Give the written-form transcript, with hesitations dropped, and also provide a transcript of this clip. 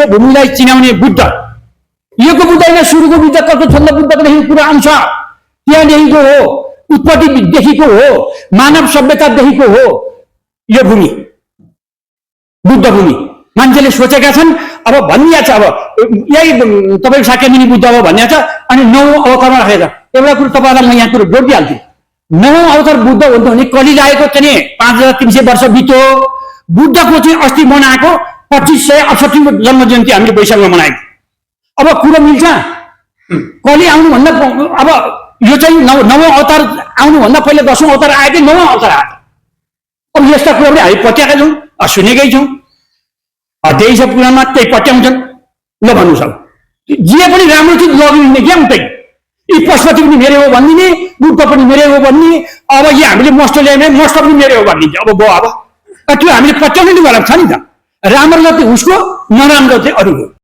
यो भूमिलाई चिनाउने बुद्ध, योको बुद्ध होइन, सुरुको बुद्ध कस्तो छन्द बुद्धको कुरा आउँछ, त्यहाँदेखिको हो, उत्पत्तिदेखिको हो, मानव सभ्यतादेखिको हो यो भूमि, बुद्ध भूमि। मान्छेले सोचेका छन् अब भनिया छ, अब यही तपाईको शाक्यमुनि बुद्ध हो भनिया छ, अनि 9औं अवतारमा राखेको छ। एउटा कुरो तपाईँलाई म यहाँ कुरो जोड दिइहाल्छु, 9औं अवतार बुद्ध हुन्छ भने कलि लागेको चाहिँ 5300 वर्ष बित्यो। बुद्धको चाहिँ अस्ति मनाएको 2568 जन्म जयन्ती हामीले वैशाखमा मनाएको। अब कुरो मिल्छ, कलि आउनुभन्दा अब यो चाहिँ 9औं अवतार आउनुभन्दा पहिला 10औं अवतार आयो कि 9औं अवतार आयो। अब यस्ता कुराहरू हामी पत्याएका छौँ, सुनेकै छौँ, त्यही सब कुरामा त्यही पट्याउँछन्। ल भन्नु सक्छ जे पनि राम्रो चिज लगिने क्या उतै, यी पशुपति पनि मेरो हो भनिदिने, बुद्ध पनि मेरो हो भन्ने, अब यहाँ हामीले मस्ट ल्याउने मस्ट पनि मेरो हो भनिदिन्छ। अब भयो, अब त्यो हामीले पत्याउने वाला छ नि त, राम्रो जति उसको, नराम्रो चाहिँ अरूको।